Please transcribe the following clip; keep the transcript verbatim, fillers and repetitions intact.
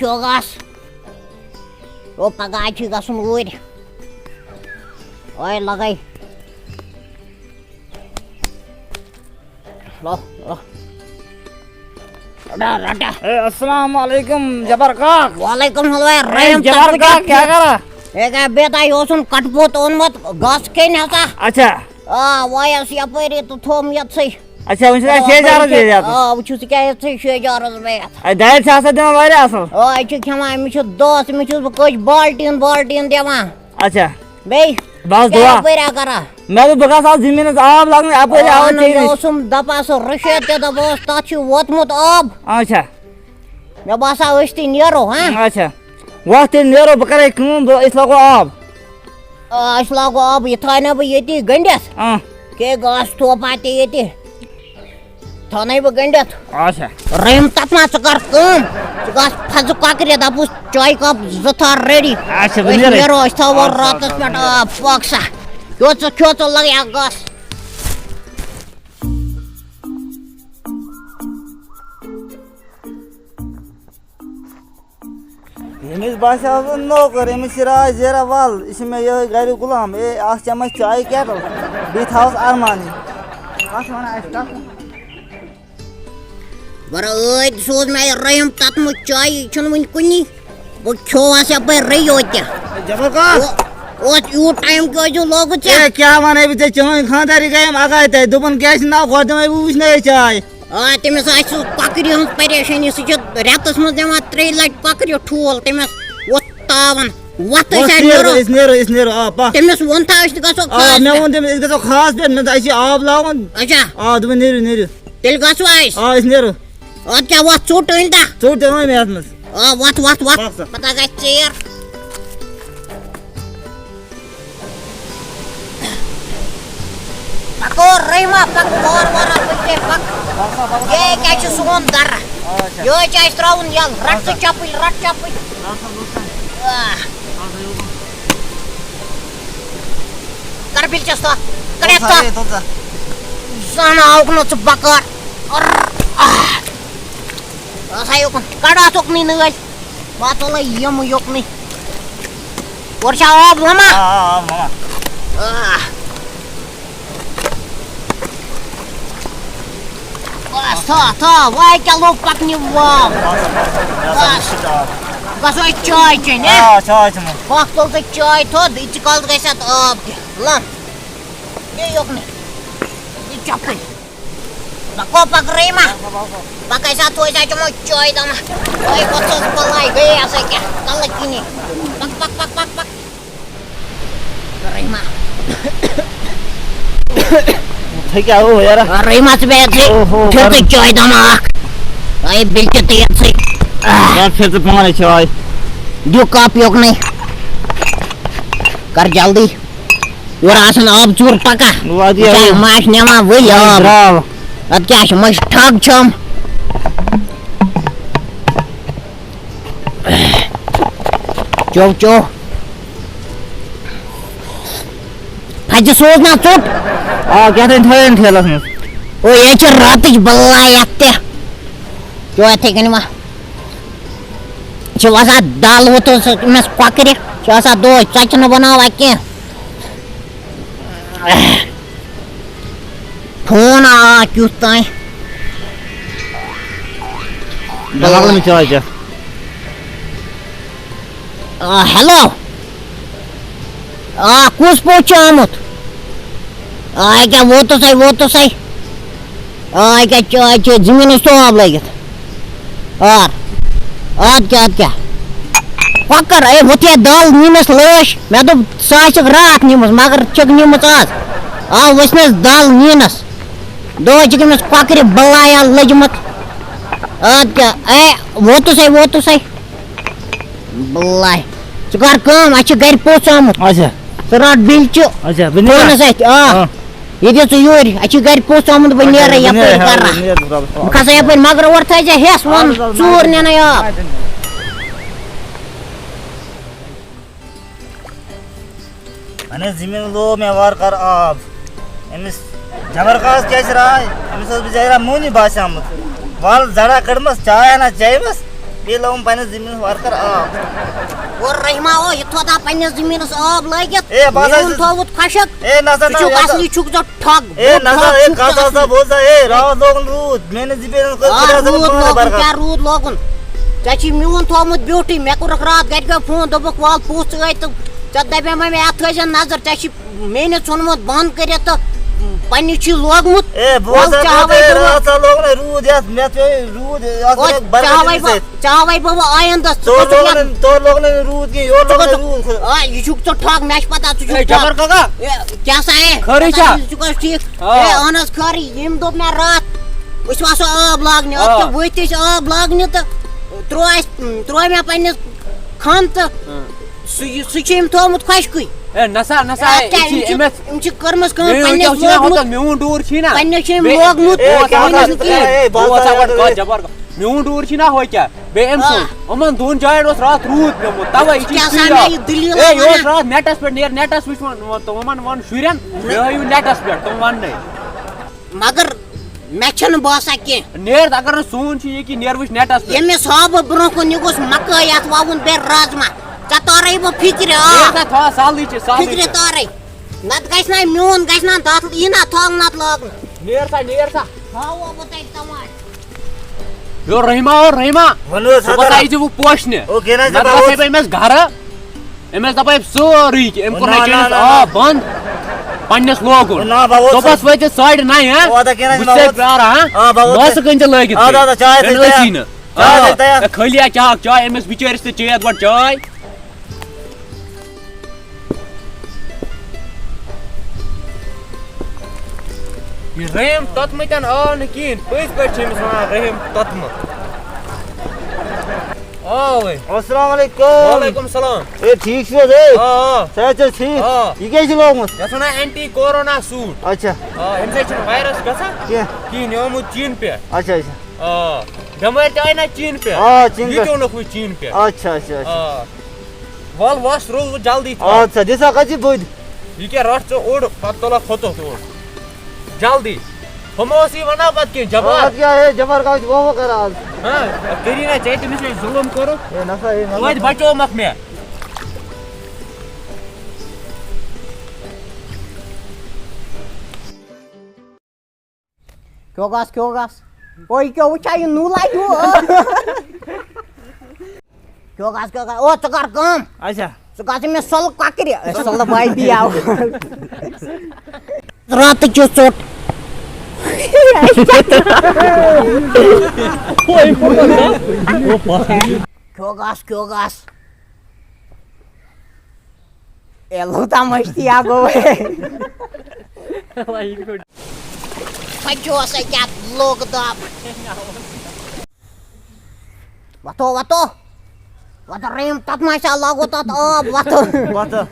چھُ گژھ۔ او پگاہ چھُ گژھُن اوٗرۍ۔ اوے لگے۔ لو، لو۔ رٹا، رٹا۔ اے، السلام علیکم جبار کاک۔ وعلیکم السلام، اے، رحم جبار تقوی کاک، کیا کر رہا؟ اے، کیا بیٹا، یہ اوسم کٹپوت اونمت گس کھیٚنہِ ہسا۔ اچھا۔ آ، وایس یپٲری تہٕ تھوم یتسٕے۔ اچھا، وۄنۍ چھُ آ، شیٚے ہزار بیٚیہِ رۄپیہِ کیٛاہ؟ یتھ۔ آ، وۄنۍ چھُ ژٕ کیٛاہ یتسٕے شیٚے ہزار رۄپیہِ یتھ۔ اے، دارِ چھِ آسان دِوان واریاہ اصٕل۔ آ، یہِ چھُ کھٮ۪وان، أمِس چھُ دۄہس، أمِس چھُس بہٕ کٔژ بالٹیٖن بالٹیٖن دِوان۔ اچھا۔ بیٚیہِ بس کیٛاہ دعا۔ یپٲرۍ کیٛاہ کران؟ مےٚ دوٚپ بہٕ گژھٕ آز زٔمیٖنَس آب لاگنہِ، اَپٲرۍ آو اَہَن حظ، ژےٚ مےٚ نِش۔ اوسُم دَپان، سُہ رٔشیٖد تہِ دَپان اوس، تَتھ چھُ ووتمُت آب۔ اچھا۔ مےٚ باسان، أسۍ تہِ نیرو، ہاں؟ اچھا۔ وَتھ تیٚلہِ نیرو، بہٕ کَرَے کٲم، بہٕ، أسۍ لاگو آب۔ آ، أسۍ لاگو آب، یہِ تھاونہ بہٕ ییٚتی گٔنٛڈِتھ۔ آ۔ کیٛاہ گاسہٕ تھوپا تہِ ییٚتہِ۔ تھاونَے بہٕ گٔنٛڈِتھ۔ اچھا۔ رحیم تَتھ ما ژٕ کر کٲم، ژٕ گژھ پھَزٕ کۄکرِ، دَپُس چایہِ کپ زٕ تھاو ready۔ اچھا، بہٕ أسۍ نیرے۔ نیرو، أسۍ تھاوو اچھا، راتَس اچھا، پٮ۪ٹھ نیرو۔ آب، پَک سا۔ کیٛاہ ژٕ کھیوٚو ژٕ لَگہِ اَکھ گاسہٕ۔ ییٚمِس باسیٛاو سُہ نوکر، ییٚمِس چھِ راے زیرہ وَل، یہِ چھِ مےٚ یِہوٚے گَریُک غلام۔ اے، اَکھ چمچ چایہِ کیٹل، بیٚیہِ تھاوَس اَرمانٕے۔ اَتھ وَنان اَسہِ ٹَکُن۔ بَرٕ ٲدۍ سوز مےٚ یہِ رحم تَتھ منٛز چایہِ، یہِ چھُنہٕ وٕنہِ کُنی۔ بہٕ کھیوٚوہَس یَپٲرۍ رٔیو تہِ۔ اے، جبار کاک۔ او، اوس یوٗت ٹایم کیٛازِ چھُ لوگُت ژےٚ؟ اے، کیٛاہ وَنَے بہٕ ژےٚ، چٲنۍ خانٛداری گٔیَم اَگاے تَتہِ۔ دوٚپُن، کیٛاہ چھِ ناو، گۄڈٕ دِمَے بہٕ وٕچھنَے یہِ چاے۔ آ، تٔمِس آسہِ سُہ کۄکرِ ہٕنٛز پریشٲنی، سُہ چھُ رٮ۪تَس منٛز دِوان ترٛیٚیہِ لَٹہِ کۄکرِ ٹھوٗل، تٔمِس وۄتھ تاوان، وۄتھ أسۍ وۄتھ آے نیرو، نیرو۔ أسۍ نیرو، أسۍ نیرو، آ، پَکھ۔ تٔمِس ووٚن تھا أسۍ گژھو آ، خاص مےٚ پٮ۪ٹھ۔ ووٚن تٔمِس، أسۍ گژھو خاص پٮ۪ٹھ، مےٚ دوٚپ، اَسہِ چھِ آب لاگُن۔ اچھا۔ آ، دوٚپُن، نیٖرِو، نیٖرِو۔ تیٚلہِ گژھو أسۍ۔ آ، أسۍ نیرو۔ اَدٕ کیٛاہ، وۄتھ ژوٚٹ أنۍ تا؟ ژوٚٹ تہِ أنۍ مےٚ اَتھ منٛز۔ آ، وۄتھ، وۄتھ، وۄتھ۔ پَکھ سا۔ پَتہٕ گژھِ ژیر۔ پکو رحیمہ، پک وار وار پکے پک۔ یہ کیا چھ سون در؟ یہ چھ اَسہِ تراوُن یل۔ رٹ ژٕ چپل، رٹ چپل۔ آہ۔ کر بِلچس تو، کر تو۔ زن آوُکھ نہٕ ژٕ بکار۔ آہ۔ آسا یوکُن، کڑ اتھ اُکنٕے نٲلۍ۔ بہٕ ہا تُلے یِم یُکنُے۔ اورٕ چھا آب لما؟ آ، آ، آب لما۔ آ۔ بس، تھا، تھا، وۄنۍ کیٛاہ لوٚگ پکنہِ وال؟ بس، بس، بس۔ بس، وۄنۍ چاے چیٚنۍ، ہہ؟ آ، چاے چیٚمو۔ پکھ تُل تہٕ چاے تھوٚد، ییٖتِس کالس گژھِ اتھ آب تہِ لم۔ یہِ یُکنُے۔ یہِ چپٕنۍ۔ پکو پکرٲیِما؟ پکے سا، توتہِ سا چمو چاے دما۔ تۄہہِ گوٚژھ بلاے گٔیے آسان کیٛاہ؟ کلہٕ کِنی۔ پک، پک، پک، پک، پک۔ رحیما۔ تھٔکیٛاہ گوٚو یارا؟ رحیما، ژٕ بیٚہہ ژٕے۔ اوہو، پھِر ژٕ کر- چاے دما اکھ۔ اے بِلچہِ تہِ یَتھ سۭتۍ۔ آہ۔ کر پھِر ژٕ پانے چاے۔ دیُو کپ یوٚکنُے۔ کر جلدی۔ یورٕ آسان آب ژوٗر پکان۔ وادی وٕچھان، آب۔ ماچھ نِوان ؤلۍ آب۔ درٛاو۔ اَدٕ کیٛاہ چھُ، مٔنٛزۍ ٹھگ چھَم۔ چو، چو۔ پھَزِ سوز نا ژوٚٹ۔ آ، کیٛاہ تام تھٲیِن ٹھیلَس منٛز۔ او، یہِ چھِ راتٕچ بَلاے یَتھ تہِ۔ چو، یِتھَے کٔنۍ ما۔ چھِ وَسان دَل وُتُس أمِس کۄکرِ۔ چھِ آسان دۄہَے ژۄچہِ نہٕ بَناوان کینٛہہ۔ فون آ کیُتھ تام۔ مےٚ لگٲو نہٕ چاے چٮ۪تھ۔ آ، ہیلو۔ آ، کُس پوٚژھ چھُ آمُت؟ آ، ییٚکیٛاہ ووتُس ہے، ووتُس ہے۔ آ، ییٚکیٛاہ چاے چیٚتھ، زٔمیٖنَس چھُ آب لٲگِتھ۔ آر۔ اَدٕ کیٛاہ، اَدٕ کیٛاہ۔ کۄکَر، اے، ہُتھ ہے دَل نیٖنَس لٲش۔ مےٚ دوٚپ، سۄ آسٮ۪کھ راتھ نِمٕژ، مگر چھَکھ نِمٕژ آز۔ آ، وٕچھنَس دَل نیٖنَس۔ دۄہَے چھِ گٔمٕژ کۄکرِ بَلایا لٔجمٕژ۔ اَدٕ کیٛاہ، اے، ووتُس ہے، ووتُس ہے۔ بَلاے۔ ژٕ کَر کٲم، اَسہِ چھِ گَرِ پوٚژھ آمُت۔ اچھا۔ ژٕ رَٹ بِلچہِ اچھا، بہٕ نیرٕ۔ فونَس اَتھِ، آ۔ آ۔ یہِ دِ ژٕ یوٗرۍ، اَسہِ چھِ گَرِ پوٚژھ آمُت، بہٕ اچھا، نیرَے بہٕ نیرٕ، یَپٲرۍ ہا، گَرا۔ بہٕ نیرٕ، بہٕ درٛاوُس پانہٕ۔ بہٕ کھسَے یَپٲرۍ، مگر اورٕ تھٲیزِ ہٮ۪س، وَن اَدٕ حظ، ژوٗر نِنَے آب۔ اَہَن حظ، زٔمیٖن لوگ مےٚ وارٕ کارٕ آب۔ أمِس جبر کاکَس کیٛاہ چھِ راے؟ أمِس اوس بِچارا موٚہنی باسیٛومُت۔ وَل زَڑا کٔڑمَس، چاے ہنا چیٚیمَس۔ بیٚیہِ لوگُم پننِس زٔمیٖنَس ورکر آب۔ اور رحمہ او، یہِ تھوٚو تھا پننِس زٔمیٖنَس آب لٲگِتھ؟ اے، بہٕ ہسا میون چھُس تھووُت خۄشک۔ اے، نہ سا، ژٕ نہ، چھُکھ یہِ ہسا اصلی، چھُکھ ژٕ ٹھگ، اے، بوٚڑ نہ سا، ٹھگ اے، چھُکھ ژٕ کَتھ اصلی۔ ہسا بوز سا، اے، راتھ لوگُن روٗد، میٲنِس زٔمیٖنَس کٔر آ، خۄدایَن روٗد صٲبَن لوگُن، برکت۔ کیٛاہ روٗد لوگُن؟ ژےٚ چھی میون تھوومُت بیوٗٹھٕے، مےٚ کوٚرُکھ راتھ گرِکیو فون، دوٚپُکھ وَل پوٚژھ ژٕ ٲے تہٕ ژےٚ دَپے مےٚ، مےٚ اَتھ تھٲیزٮ۪ن نظر، ژےٚ چھی میٖنہِ ژھُنمُت بنٛد کٔرِتھ تہٕ پننہِ چھی لوگمُت۔ اے، بہٕ وَل اوسُس ژےٚ ہاوَے دَپان، بہٕ وۄنۍ۔ راتھ ہسا لوگ نہ روٗد یَتھ، مےٚ پیوٚو روٗد، اَتھ او، لوگ ژےٚ ہاوَے برکت سۭتۍ۔ ژےٚ ہاوَے بہٕ وۄنۍ آیندَس، ژٕ تور گوٚژھُکھ لوگ یَتھ نہٕ، تور لوگ نہٕ روٗد کینٛہہ، یورٕ ژٕ لوگ نہ گوٚژھُکھ روٗد۔ آ، یہِ چھُکھ ژٕ ٹھگ، مےٚ چھِ پَتہ، ژٕ چھُکھ اے، ٹھگ۔ جبار کاکا۔ اے، کیٛاہ سا اے؟ خٲرٕے چھا؟ ژٕ چھُکھ حظ ٹھیٖک؟ آ۔ اے، اَہَن حظ خٲرٕے، ییٚمۍ دوٚپ مےٚ راتھ، أسۍ وَسو آب لاگنہِ، آ۔ اَدٕ کیٛاہ ؤتھۍ أسۍ آب لاگنہِ تہٕ ترٛوو اَسہِ، ترٛوو مےٚ پنٛنِس کھَن تہٕ ہاں۔ سُہ یہِ، سُہ چھُ أمۍ تھوٚومُت خۄشکُے۔ اے، نسا، نسا، اے، اے، کیٛاہ، یہِ چھِ أمِس، أمِس چھِ کٔرمٕژ کٲم، میون پنٛنِس کیٛاہ چھُ یہِ لوگمُت۔ ہوتَن، میون ڈوٗر چھُے نا۔ پنٛنِس چھِ أمۍ بیٚیہِ، لوگمُت، اے، بہٕ وَنَس کیٛاہ ژےٚ گوٚو؟ گۄڈٕ، اے، بہٕ وَنَس ژےٚ گۄڈٕ، جبار۔ میون ڈوٗر چھُے نا ہُہ کیٛاہ؟ بیٚیہِ أمۍ آ۔ سُنٛد۔ یِمَن دۄن جایَن اوس راتھ روٗد پیوٚمُت، تَوَے یہِ چھِ کیٛاہ سُے سا اَکھ۔ مےٚ یہِ دٔلیٖل اے، یہِ اوس وَنان؟ راتھ نٮ۪ٹَس پٮ۪ٹھ، نیر نٮ۪ٹَس وٕچھ وۄنۍ، وۄنۍ تِمَن وَن شُرٮ۪ن، مےٚ ہٲیِو نٮ۪ٹَس پٮ۪ٹھ، تِم وَننَے۔ مگر مےٚ چھَنہٕ باسان کینٛہہ۔ نیر، اگر نہٕ سون چھُ یہِ کہِ نیر وٕچھ نٮ۪ٹَس پٮ۪ٹھ۔ ییٚمِس ہاو بہٕ برٛونٛہہ کُن، یہِ گوٚژھ مَکٲے اَتھ وَوُن، بیٚیہِ رازما۔ ژےٚ تورَے بہٕ فِکرِ، آ۔ نیر سا، تھاو سہلٕے چھِ، سہلٕے فِکرِ چھِ۔ تورَے۔ نَتہٕ گژھِ نہ میون، گژھِ نہ تَتھ یہِ نہ تھل نَتہٕ لاگنہٕ۔ نیر سا، نیر سا۔ ہاوو بہٕ تۄہہِ تَماش۔ یو رحیما، او رحیما۔ وَن حظ، صُبحَس حضرت۔ آیہِ زِ وۄنۍ پوشنہِ۔ او، کینٛہہ نہ حظ، نَتہٕ بہٕ گژھَے ووت۔ بہٕ أمِس گَرٕ۔ أمِس دَپَے ژٕ رٕے کہِ أمۍ کوٚر نہ، نہ، نہ، نہ۔ آب بنٛد۔ پنٛنِس لوگُن۔ نہ، بہٕ ووت۔ صُبحَس وٲتِتھ ساڑِ نَیہِ، ہا؟ او، اَدا کینٛہہ نہ حظ، بہٕ چھُسَے بہٕ ووت۔ پیاران، ہا؟ آ، بہٕ ووت۔ بہٕ ٲسٕس کُنہِ تہِ لٲگِتھ۔ آ، اَدا، اَدا، چاے تیٚلہِ ٲسی نہٕ۔ چاے آ، تیٚلہِ تیار۔ اے، خٲلی ہا چاکھ چاے، أمِس بِچٲرِس تہِ چیٚیَتھ گۄڈٕ چاے۔ یہِ رحیم توٚتمُتٮ۪ن آو نہٕ کِہیٖنۍ، پٔزۍ پٲٹھۍ چھِ أمِس وَنان رحیم توٚتمُت۔ آوٕے۔ السلام علیکم۔ وعلیکم السلام۔ اے، ٹھیٖک چھِو حظ؟ اے، آ، آ۔ صحت چھِ حظ ٹھیٖک؟ آ۔ یہِ کیٛاہ چھِ لوگمُت؟ یَتھ وَنان اینٹی کورونا سوٗٹ۔ اچھا۔ آ، اَمہِ سۭتۍ چھِنہٕ وایرَس گژھان کینٛہہ۔ کِہیٖنۍ، یہِ آمُت چیٖنہٕ پٮ۪ٹھ۔ اچھا، اچھا۔ آ، بٮ۪مٲرۍ تہِ آیہِ نہ چیٖنہٕ پٮ۪ٹھ۔ آ، چیٖنہٕ یہِ پٮ۪ٹھ۔ تہِ اوٚنُکھ وۄنۍ چیٖنہٕ پٮ۪ٹھ۔ اچھا، اچھا، اچھا۔ آ۔ وَل وَس روٗد جلدی تھاو۔ اَدٕ سا، دِ سا کَتہِ چھِ بٔدۍ؟ یہِ کیٛاہ رَٹھ ژٕ اوٚڑ، پَتہٕ تُلَکھ ہوٚتُتھ اوٚڑ۔ جلدی۔ ہُم اوس یہِ وَنان پَتہٕ کینٛہہ، جبار۔ اَدٕ کیٛاہ ہے، جبار کَتہِ چھِ وَوٕ کَران آز؟ ہاں، اَدٕ کٔرِو نا ژےٚ تٔمِس سۭتۍ ظُلُم کوٚرُتھ۔ ہے نہ سا، ہے نہ سا۔ توتہِ بَچومَکھ مےٚ۔ کیٛاہ گژھ، کیٛاہ گژھ؟ او، یہِ کیٛاہ وٕچھان، یہِ نوٗلا ہیوٗ؟ کیٛاہ گژھ، کیٛاہ گژھ؟ او، ژٕ کر کٲم۔ اچھا۔ ژٕ گژھ مےٚ سۄلہٕ کۄکرِ۔ اے، سۄلہٕ بایبی آو۔ راتہٕ کیُتھ ژوٚٹ۔ کیٛاہ گژھ، کیٛاہ گژھ؟ اے، لوٗتا مٔشتٕے ہا گوٚو۔ وۄنۍ چھُ اوس أکیٛاہ لوٚگ دَب۔ وۄتھو، وۄتھو۔ وۄتھو، رحیم، تَتھ ما آسہِ ہا لاگو تَتھ آب، وۄتھو۔ وۄتھو۔